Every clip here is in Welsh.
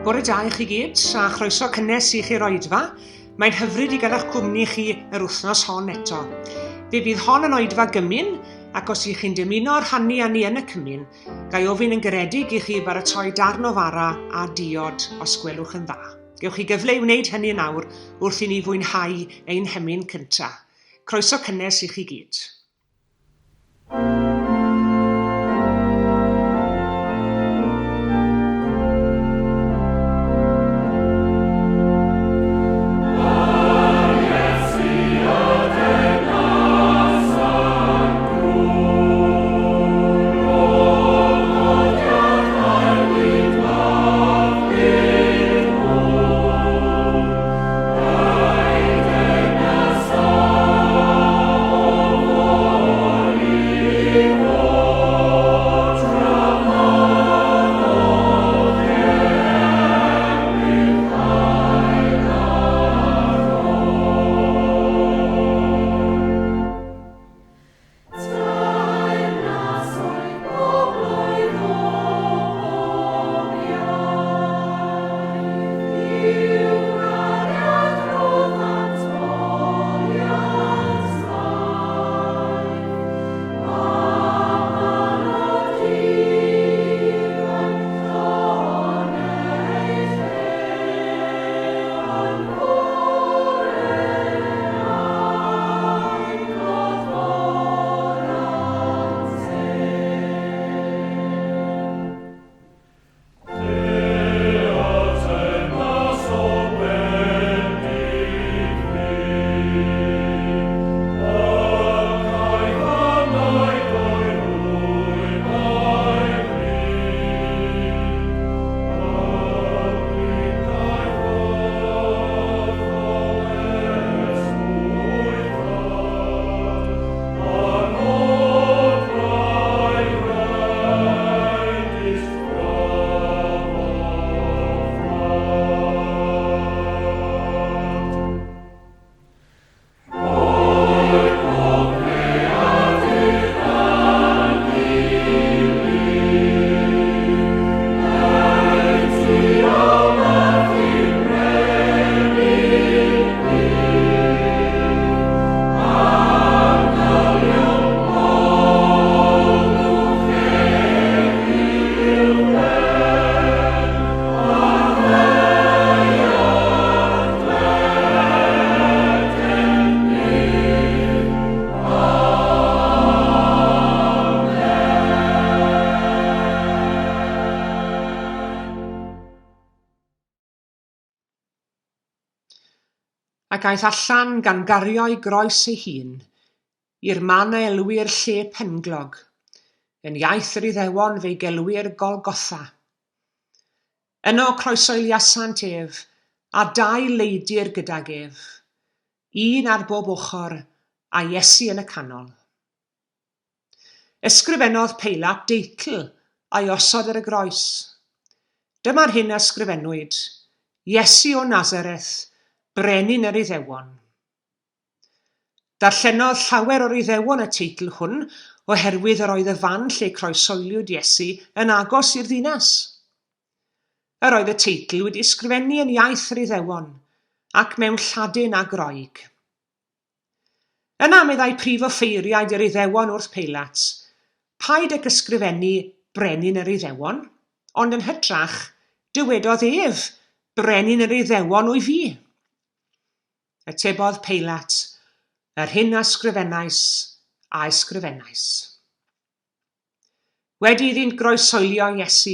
Bore da i chi gyd, a chroeso cynnes i chi'r oedfa. Mae'n hyfryd i gael eich cwmni chi yr wythnos hon eto. Fe fydd hon yn oedfa gymun, ac os ych chi'n dymuno rhannu â ni yn y cymun, ga i ofyn yn garedig i chi baratoi darn o fara a diod os gwelwch yn dda. Gewch chi gyfle i wneud hynny yn awr wrth i ni fwynhau ein hemyn cyntaf. Croeso cynnes i chi gyd. Ac aeth allan gan gario'i groes ei hun i'r man a elwir Lle Penglog, yn iaith yr Iddewon fe'i gelwir Golgotha. Yno croesoeliasant ef, a dau leidr gydag ef, un ar bob ochr, a Iesu yn y canol. Ysgrifennodd Peilat deitl a'i osod ar y groes. Dyma'r hyn a ysgrifennwyd, Iesu o Nasareth, Brenin yr Iddewon. Darllenodd llawer o'r Iddewon y teitl hwn oherwydd yr oedd y fan lle croeshoeliwyd Iesu yn agos i'r ddinas. Yr oedd y teitl wedi ysgrifennu yn iaith yr Iddewon, ac mewn Lladin a Groeg. Yna meddai prif offeiriaid yr Iddewon wrth Peilat, Paid ag ysgrifennu 'Brenin yr Iddewon', ond yn hytrach, dywedodd ef, 'Brenin yr Iddewon wyf fi'. Atebodd Peilat, Yr hyn a ysgrifennais, a ysgrifennais. Wedi iddynt groeshoelio Iesu,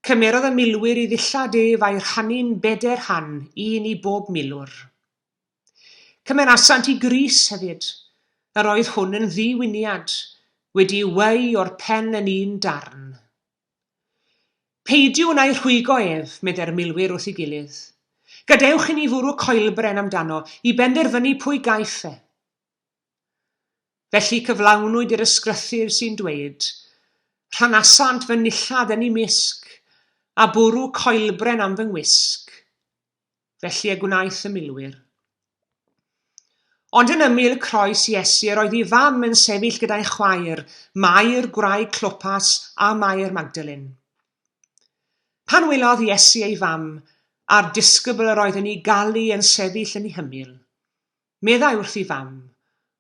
cymerodd y milwyr ei ddillad ef a'i rhannu'n bedair rhan, un i bob milwr. Cymerasant i grys hefyd, yr oedd hwn yn ddi-winiad, wedi'i weu o'r pen yn un darn. Peidiwn â'i rhwygo ef, meddai'r milwyr wrth ei gilydd. Gadewch i ni fwrw coelbren amdano i benderfynu pwy gaiff e. Felly cyflawnwyd yr ysgrythur sy'n dweud, Rhanasant fy nillad yn eu mysg, a bwrw coelbren am fy ngwisg. Felly y gwnaeth y milwyr. Ond yn ymyl croes Iesu yr oedd ei fam yn sefyll gyda'i chwaer, Mair gwraig Clopas a Mair Magdalene. Pan welodd Iesu ei fam, a'r disgybl yr oedd yn ei galu yn sefyll yn ei hymyl, meddai wrth ei fam,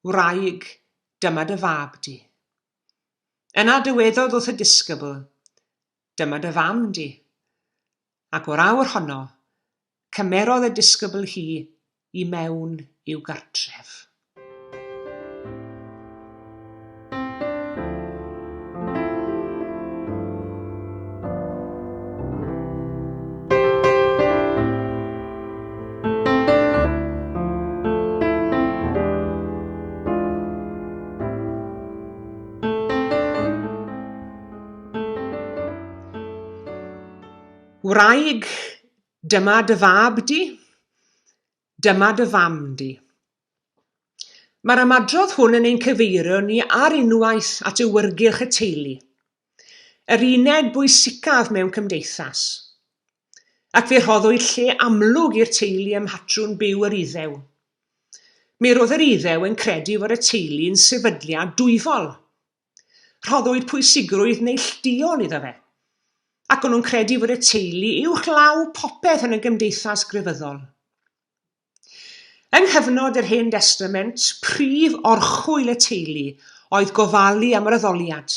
Wraig, dyma dy fab di. Yna dywedodd wrth y disgybl, Dyma dy fam di. Ac o'r awr honno, cymerodd y disgybl hi i mewn i'w gartref. Wraig, dyma dy fab di. Dyma dy fam di. Mae'r ymadrodd hwn yn ein cyfeirio ni ar unwaith at awyrgylch y teulu, yr uned bwysicaf mewn cymdeithas. Ac fe rhoddwyd lle amlwg i'r teulu ym mhatrwm byw yr Iddew. Mi roedd yr Iddew yn credu fod y teulu'n sefydliad dwyfol. Rhoddwyd pwysigrwydd neillduol iddo fe. Ac o'n nhw'n credu fod y teulu uwchlaw popeth yn y gymdeithas grefyddol. Yng nghyfnod yr Hen Destament, prif orchwyl y teulu oedd gofalu am yr addoliad.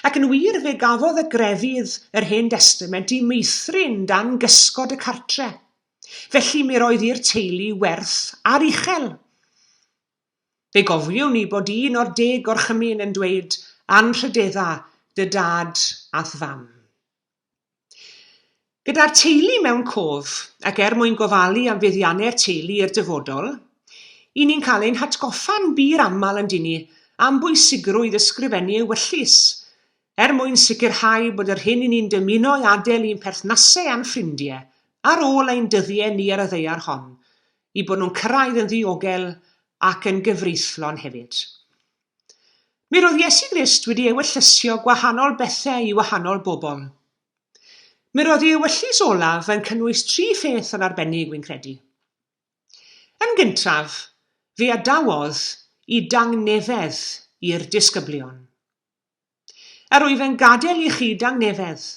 Ac yn wir, fe gafodd y grefydd yr Hen Destament i meithrin dan gysgod y cartre. Felly mi roedd i'r teulu werth aruchel. Fe gofiwn i bod un o'r deg gorchymyn yn dweud 'Anrhydedda dy dad a'th fam'. Gyda'r teulu mewn cof, ac er mwyn gofalu am fuddiannau'r teulu i'r dyfodol, i ni'n cael ein hatgoffa'n bur aml yn dyn ni am bwysigrwydd ysgrifennu ewyllys, er mwyn sicrhau bod yr hyn i ni'n dymuno ei adael i'n perthnasau a'n ffrindiau ar ôl ein dyddiau ni ar y ddaear hon, i bod nhw'n cyrraedd yn ddiogel ac yn gyfreithlon hefyd. Mi roedd Iesu Grist wedi ewyllysio gwahanol bethau i wahanol bobl. Mi roedd ei ewyllys olaf yn cynnwys tri pheth yn arbennig, wi'n credu. Yn gyntaf, fe adawodd i dangnefedd i'r disgyblion. Yr wyf yn gadael i chi dangnefedd.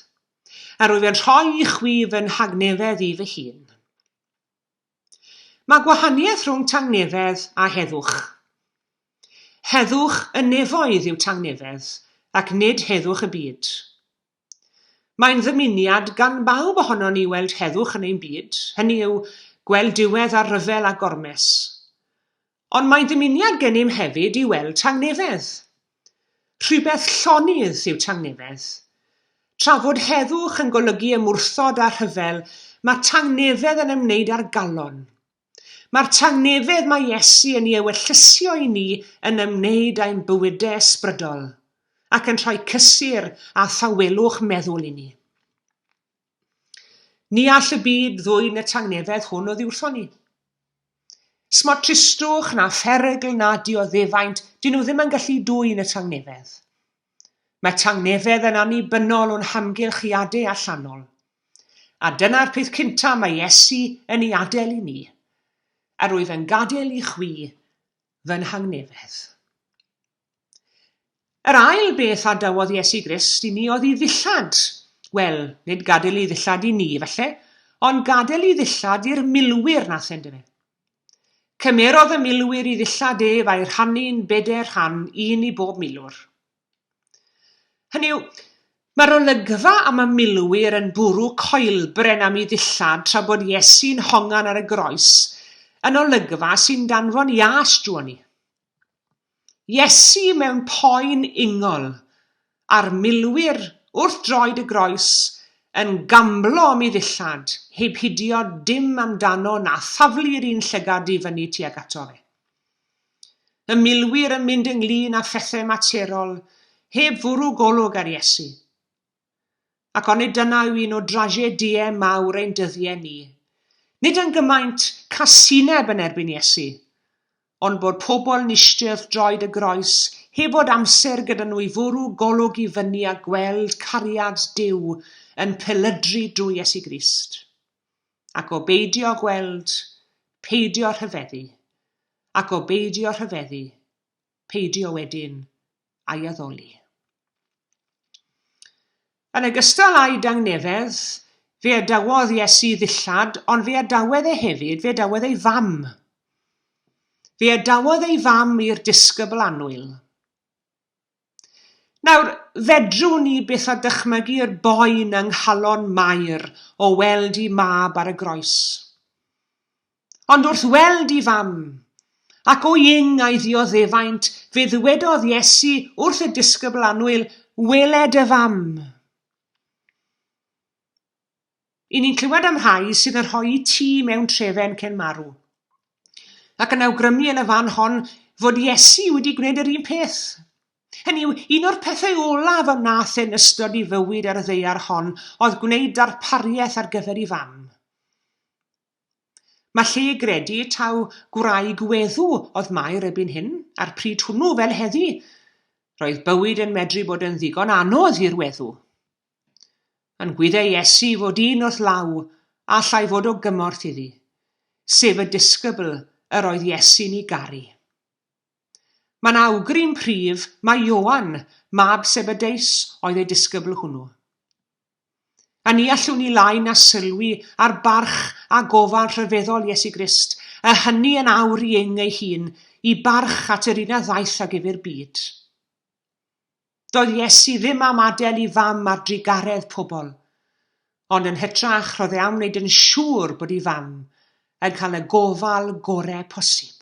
Yr wyf yn rhoi i chwi fy nhagnefedd i fy hun. Mae gwahaniaeth rhwng tangnefedd a heddwch. Heddwch y nefoedd yw tangnefedd, ac nid heddwch y byd. Mae'n ddymuniad gan bawb ohonon ni weld heddwch yn ein byd, hynny yw, gweld diwedd ar ryfel a gormes. Ond mae'n ddymuniad gennym hefyd i weld tangnefedd. Rhywbeth llonydd yw tangnefedd. Tra fod heddwch yn golygu ymwrthod â rhyfel, mae tangnefedd yn ymwneud â'r galon. Mae'r tangnefedd mae Iesu yn ei ewyllysio i ni yn ymwneud â'n bywydau ysbrydol, ac yn rhoi cysur a thawelwch meddwl i ni. Ni all y byd ddwyn y tangnefedd hwn oddi wrthon ni. Smo tristwch na pherygl na dioddefaint, dyn nhw ddim yn gallu dwyn y tangnefedd. Mae tangnefedd yn annibynnol o'n hamgylchiadau allanol. A dyna'r peth cyntaf mae Iesu yn ei adael i ni. Yr wyf yn gadael i chwi fy nhangnefedd. Yr ail beth adawodd Iesu Grist i ni oedd ei ddillad. Wel, nid gadael ei ddillad i ni, falle, ond gadael ei ddillad i'r milwyr nath e, yndyfe. Cymerodd y milwyr ei ddillad ef a'i rhannu'n bedair rhan, un i bob milwr. Hynny yw, mae'r olygfa am y milwyr yn bwrw coelbren am ei ddillad tra bod Iesu'n hongan ar y groes yn olygfa sy'n danfon ias drwon ni. Iesu mewn poen ingol, a'r milwyr wrth droed y groes yn gamblo am ei ddillad, heb hidio dim amdano na thaflu'r un llygad i fyny tuag ato fe. Y milwyr yn mynd ynglŷn â phethau materol, heb fwrw golwg ar Iesu. Ac onid dyna yw un o drasiedïau mawr ein dyddiau ni? Nid yn gymaint casineb yn erbyn Iesu, ond bod pobl yn eistedd wrth droed y groes heb fod amser gyda nhw i fwrw golwg i fyny a gweld cariad Duw yn pelydru drwy Iesu Grist. Ac o beidio gweld, peidio rhyfeddu. Ac o beidio rhyfeddu, peidio wedyn a'i addoli. Yn ogystal â'i dangnefedd, fe adawodd Iesu ddillad, ond fe adawodd e hefyd, fe adawodd ei fam. Fe adawodd ei fam i'r disgybl annwyl. Nawr, fedrwn ni byth a dychmygu'r boen yng nghalon Mair o weld i mab ar y groes. Ond wrth weld i fam, ac o'i ing a'i ddioddefaint, fe ddywedodd Iesu wrth y disgybl annwyl, Wele dy fam. I ni'n clywed am rhai sydd yn rhoi tŷ mewn trefen cyn marw. Ac yn awgrymu yn y fan hon fod Iesu wedi gwneud yr un peth. Hynny yw, un o'r pethau olaf a wnaeth e'n ystod ei fywyd ar y ddaear hon oedd gwneud darpariaeth ar gyfer ei fam. Mae lle i gredu taw gwraig weddw oedd Mair erbyn hyn, a'r pryd hwnnw fel heddi. Roedd bywyd yn medru bod yn ddigon anodd i'r weddw. Yn gwyddai Iesu fod un wrth law a allai fod o gymorth iddi, sef y disgybl yr oedd Iesu'n ei garu. Mae'n awgrym prif mai Ioan, mab Sebedeus, oedd ei disgybl hwnnw. A ni allwn ni lai na sylwi ar barch a gofal rhyfeddol Iesu Grist, a hynny yn awr i ing ei hun, i barch at yr un a ddaeth ag ef i'r byd. Doedd Iesu ddim am adael i fam ar drugaredd pobl, ond yn hytrach roedd e am wneud yn siŵr bod ei fam yn cael y gofal gorau posib.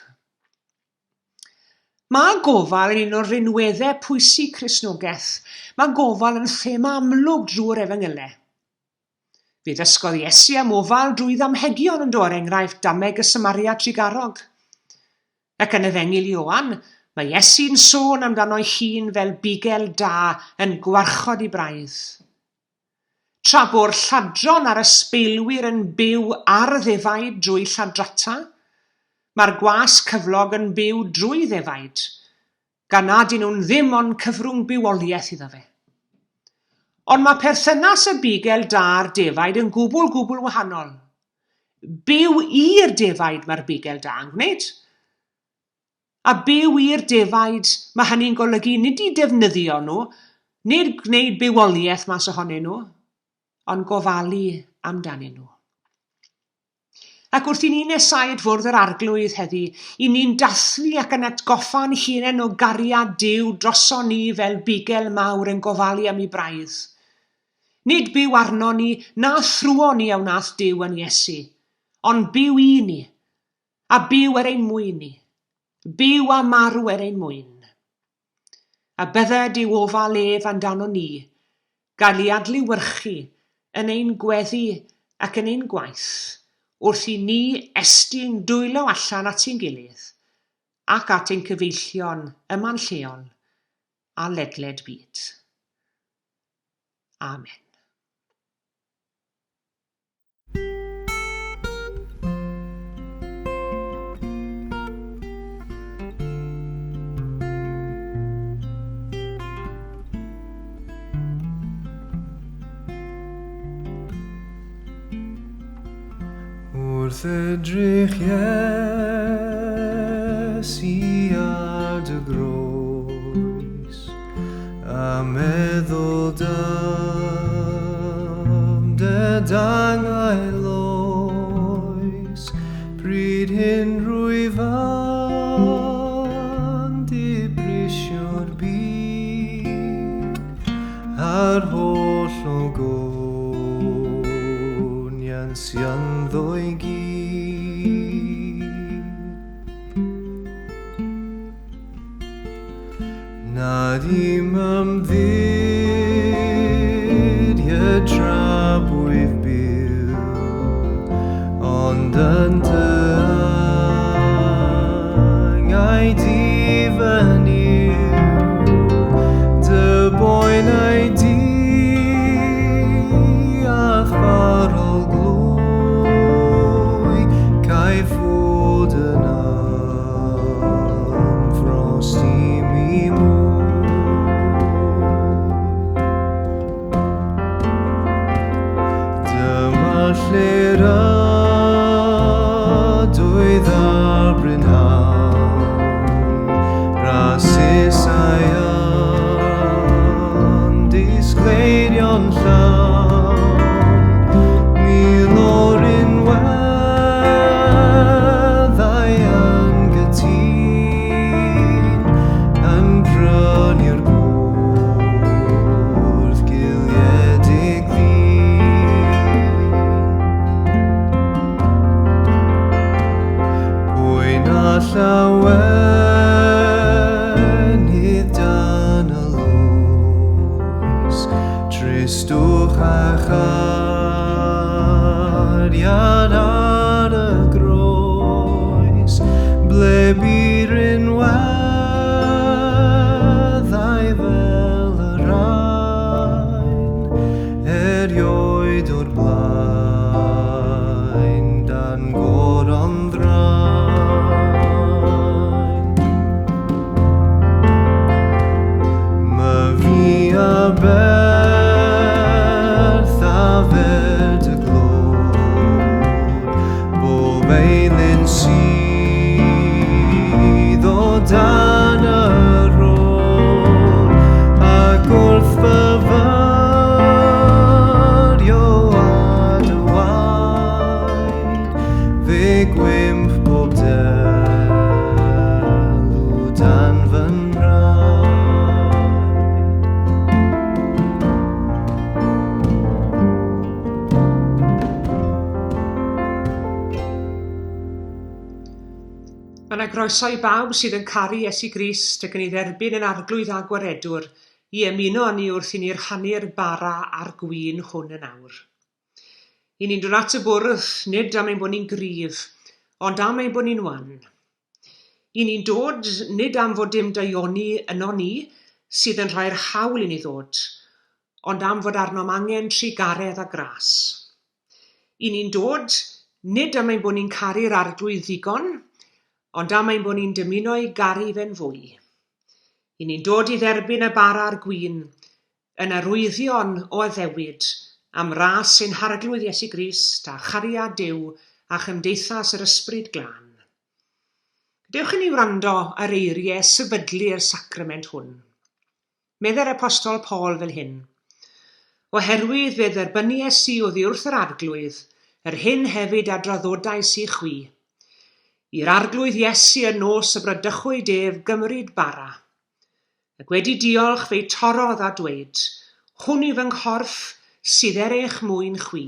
Mae gofal yn un o rinweddau pwysig Cristnogaeth. Mae gofal yn thema amlwg drwy'r Efengylau. Fe ddysgodd Iesu am ofal drwy ddamhegion yn do, er enghraifft dameg y Samaria Trugarog. Ac yn Efengyl Ioan, mae Iesu'n sôn amdano'i hun fel bugel da yn gwarchod i braidd. Tra bo'r lladron a'r ysbeilwyr yn byw ar ddefaid drwy lladrata, mae'r gwas cyflog yn byw drwy ddefaid, gan nad y'n nhw'n ddim ond cyfrwng bywoliaeth iddo fe. Ond mae perthynas y bugel da a'r defaid yn gwbl, gwbl wahanol. Byw i'r defaid mae'r bugel da yn gwneud. A byw i'r defaid, mae hynny'n golygu nid i defnyddio nhw, nid gwneud bywoliaeth mas ohonyn nhw, ond gofalu amdanyn nhw. Ac wrth i ni nesáu at fwrdd yr Arglwydd heddi, i ni'n dathlu ac yn atgoffa'n hunain o gariad Duw droson ni fel bugel mawr yn gofalu am ei braidd. Nid byw arnon ni na thrwon ni a wnaeth Duw yn Iesu, ond byw i ni, a byw er ein mwyn ni, byw a marw er ein mwyn. A bydded i'w ofal ef amdano ni gael ei adlewyrchu yn ein gweddi ac yn ein gwaith wrth i ni estyn dwylo allan at ein gilydd ac at ein cyfeillion yma'n lleol a ledled byd. Amen. Wrth edrych Iesu ar dy groes A meddwl dam dy dangail oes Pryd hyn rwyf yn dibrisio'r byd A'r holl ogoniant sy ynddo i gyd. Nad i'm ymddiried tra bwyf byw, ond yn dy angau di fy Nuw, dy boenau di a'th farol glwy, caiff fod yn Ymffrost i mi mwy. Dyma lle'r ydwydd ar brynhawn, Rasusau yn disgleirio'n llawn. gariad ar y groes, ble bu rinweddau fel y rhain, erioed o'r blaen, dan goron ddrain. Myfi a berth a fer dy glod, bob eilun sydd o dan y rôd, ac wrth fyfyrio ar dy waed, fe gwymp bob delw dan fy nhraed. Mae yna groeso i bawb sydd yn caru Iesu Grist ac yn ei dderbyn yn Arglwydd a Gwaredwr i ymuno â ni wrth i ni rhannu'r bara a'r gwin hwn yn awr. I ni'n dod at y bwrdd nid am ein bod ni'n gryf, ond am ein bod ni'n wan. I ni'n dod nid am fod dim daioni yno ni sydd yn rhoi'r hawl i ni ddod, ond am fod arnom angen trugaredd a gras. I ni'n dod nid am ein bod ni'n caru'r Arglwydd ddigon, ond am ein bod ni'n dymuno ei garu fe'n fwy. I ni'n dod i dderbyn y bara a'r gwin, yn arwyddion o addewid am ras ein Harglwydd Iesu Grist a chariad Duw a chymdeithas yr Ysbryd Glân. Gadewch i ni wrando ar eiriau sefydlu'r sacrament hwn. Meddai'r Apostol Paul fel hyn, Oherwydd fe dderbyniais i oddi wrth yr Arglwydd yr hyn hefyd a draddodais i chwi, i'r Arglwydd Iesu y nos y bradychwyd ef gymryd bara, ac wedi diolch fe'i torrodd a dweud, Hwn yw fy nghorff sydd er eich mwyn chwi.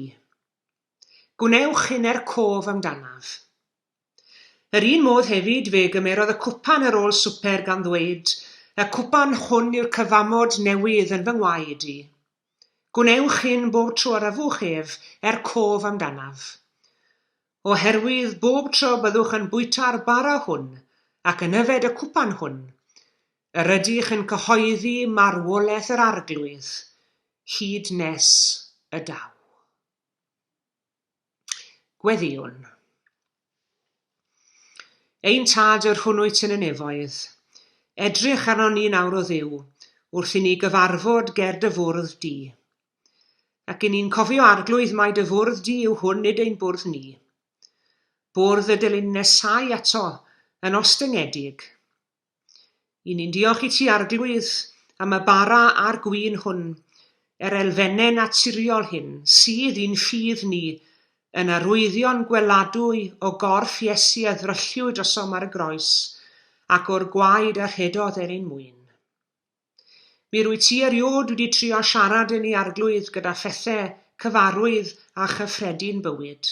Gwnewch hyn er cof amdanaf. Yr un modd hefyd, fe gymerodd y cwpan ar ôl swper gan ddweud, Y cwpan hwn yw'r cyfamod newydd yn fy ngwaed i. Gwnewch hyn bob tro yr yfwch ef, er cof amdanaf. Oherwydd bob tro byddwch yn bwyta'r bara hwn ac yn yfed y cwpan hwn, yr ydych yn cyhoeddi marwolaeth yr Arglwydd hyd nes y daw. Gweddïwn. Ein Tad yr hwn wyt yn y nefoedd, edrych arnon ni nawr o Dduw, wrth i ni gyfarfod ger dy fwrdd di. Ac i ni'n cofio Arglwydd mai dy fwrdd di yw hwn nid ein bwrdd ni. Bwrdd y dylwn nesau ato yn ostyngedig. I ni'n diolch i ti, Arglwydd, am y bara a'r gwin hwn, yr elfennau naturiol hyn, sydd i'n ffydd ni, yn arwyddion gweladwy o gorff Iesu a ddrylliwyd drosom ar y groes, ac o'r gwaed a rhedodd er ein mwyn. Mi rwyt ti erioed wedi trio siarad â ni, Arglwydd, gyda phethau cyfarwydd a chyffredin bywyd.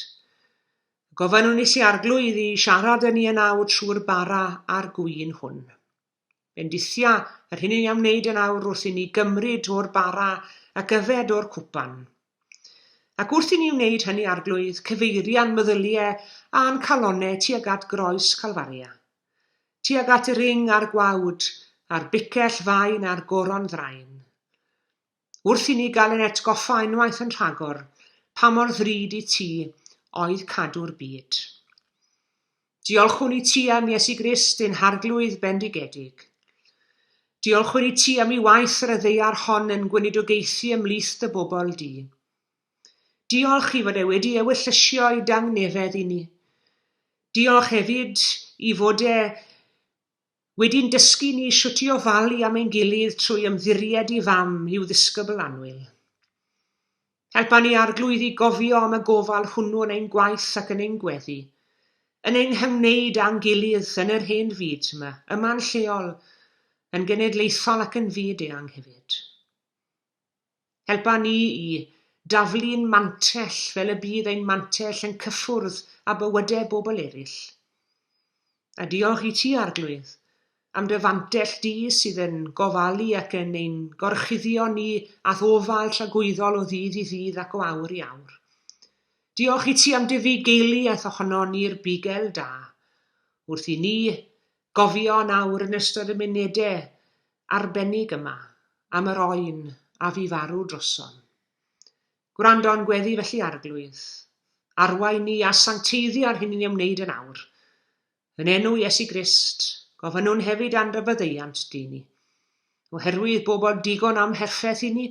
Gofynnwn i ti, Arglwydd, i siarad â ni yn awr trwy'r bara a'r gwin hwn. Bendithia yr hyn i ni am wneud yn awr wrth i ni gymryd o'r bara ac yfed o'r cwpan. Ac wrth i ni wneud hynny, Arglwydd, cyfeiria'n meddyliau a'n calonnau tuag at groes Calfaria, tuag at yr ing a'r gwawd, a'r bicell fain a'r goron ddrain. Wrth i ni gael ein atgoffa unwaith yn rhagor pa mor ddrud i ti oedd cadw'r byd. Diolchwn i ti am Iesu Grist ein Harglwydd bendigedig. Diolchwn i ti am ei waith ar y ddaear hon yn gweinidogaethu ymhlith dy bobl di. Diolch i fod e wedi ewyllysio ei dangnefedd i ni. Diolch hefyd i fod e Wedi'n dysgu ni shwt i ofalu am ein gilydd trwy ymddiried i fam i'w ddisgybl annwyl. Helpa ni Arglwydd i gofio am y gofal hwnnw yn ein gwaith ac yn ein gweddi, yn ein hymwneud â'n gilydd yn yr hen fyd yma, yma'n lleol, yn genedlaethol ac yn fyd eang hefyd. Helpa ni i daflu'n mantell fel y bydd ein mantell yn cyffwrdd â bywydau bobl eraill. A diolch i ti, Arglwydd, am dy fantell di sydd yn gofalu ac yn ein gorchuddio ni â'th ofal tragwyddol o ddydd i ddydd ac o awr i awr. Diolch i ti am dy fugeiliaeth ohonon ni'r bugel da, wrth i ni gofio nawr yn ystod y munudau arbennig yma am yr oen a fu farw drosom. Gwrando a'n gweddi felly Arglwydd. Arwain ni a sancteiddio ar hyn i ni am wneud yn awr. Yn enw Iesu Grist, gofynnwn hefyd am dy faddeuant di ni. Oherwydd bobl digon amherffeth i ni,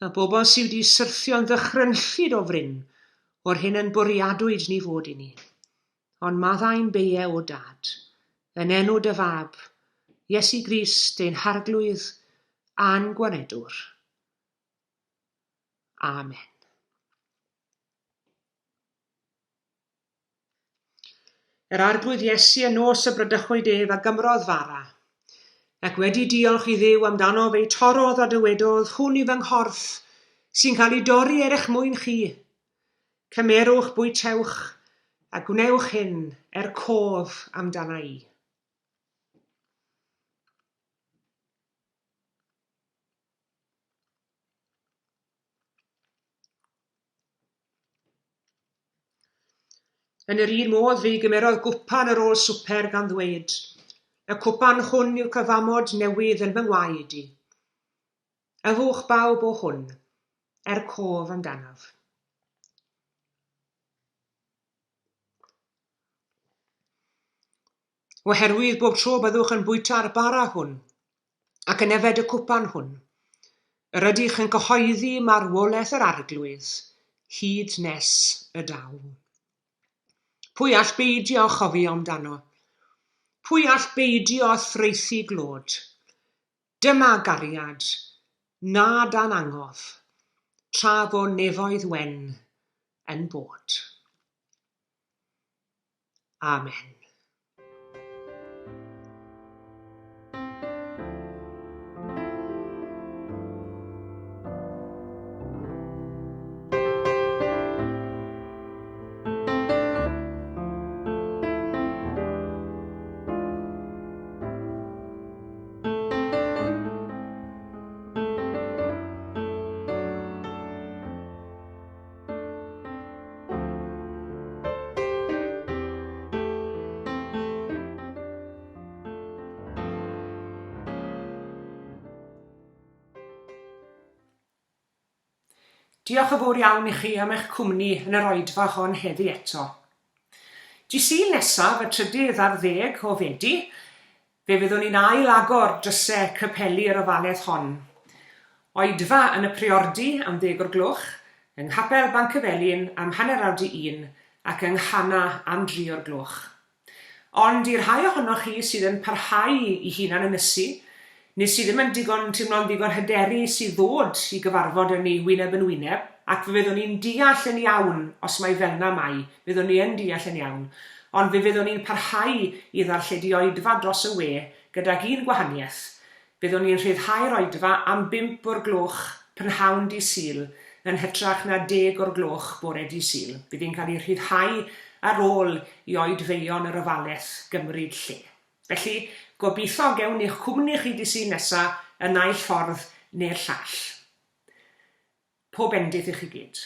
a bobl sydd wedi syrthio'n ddychrynllyd o fryn o'r hyn yn bwriadwyd ni fod i ni. Ond maddau'n beie o Dad, yn enw dy Fab, Iesu Grist ein Harglwydd a'n Gwaredwr. Amen. Yr Arglwydd Iesu y nos y bradychwyd ef a gymrodd fara, ac wedi diolch i Dduw amdano fe'i torrodd a dywedodd, Hwn yw fy nghorff, sy'n cael ei dorri er eich mwyn chi. Cymerwch, bwytewch, a gwnewch hyn er cof amdana i. Yn yr un modd, fe'i gymerodd gwpan ar ôl swper gan ddweud, Y cwpan hwn yw'r cyfamod newydd yn fy ngwaed i. Yfwch bawb o hwn, er cof amdanaf. Oherwydd bob tro byddwch yn bwyta'r bara hwn ac yn yfed y cwpan hwn, yr ydych yn cyhoeddi marwolaeth yr Arglwydd hyd nes y daw. Pwy all beidio â chofio amdano? Pwy all beidio â thraethu glod? Dyma gariad, na dan angof, tra fo nefoedd wen yn bod. Amen. Diolch yn fawr iawn i chi am eich cwmni yn yr oedfa hon heddi eto. Di Sul nesaf, y trydydd ar ddeg o Fedi, Fe fyddwn ni'n ail-agor drysau capeli yr ofalaeth hon. Oedfa yn y Priordy am ddeg o'r gloch, yng Nghapel Bancyfelin am hanner awr 'di un ac yng Nghana am dri o'r gloch. Ond i'r rhai ohonoch chi sydd yn parhau i hunan-ynysu, neu sydd ddim yn digon teimlo'n ddigon hyderus i ddod i gyfarfod â ni wyneb yn wyneb, ac fe fyddwn ni'n deall yn iawn os mai fel'na mai, Fyddwn ni yn deall yn iawn. Ond fe fyddwn ni'n parhau i ddarlledu oedfa dros y we gydag un gwahaniaeth, byddwn ni'n rhyddhau'r oedfa am bump o'r gloch prynhawn dydd Sul yn hytrach na deg o'r gloch bore dydd Sul. Bydd hi'n cael ei rhyddhau ar ôl i oedfeuon yr ofalaeth gymryd lle. Felly, gobeithio gewn ni'ch cwmni chi dydd Sul nesa y naill ffordd neu'r llall. Pob bendith i chi gyd.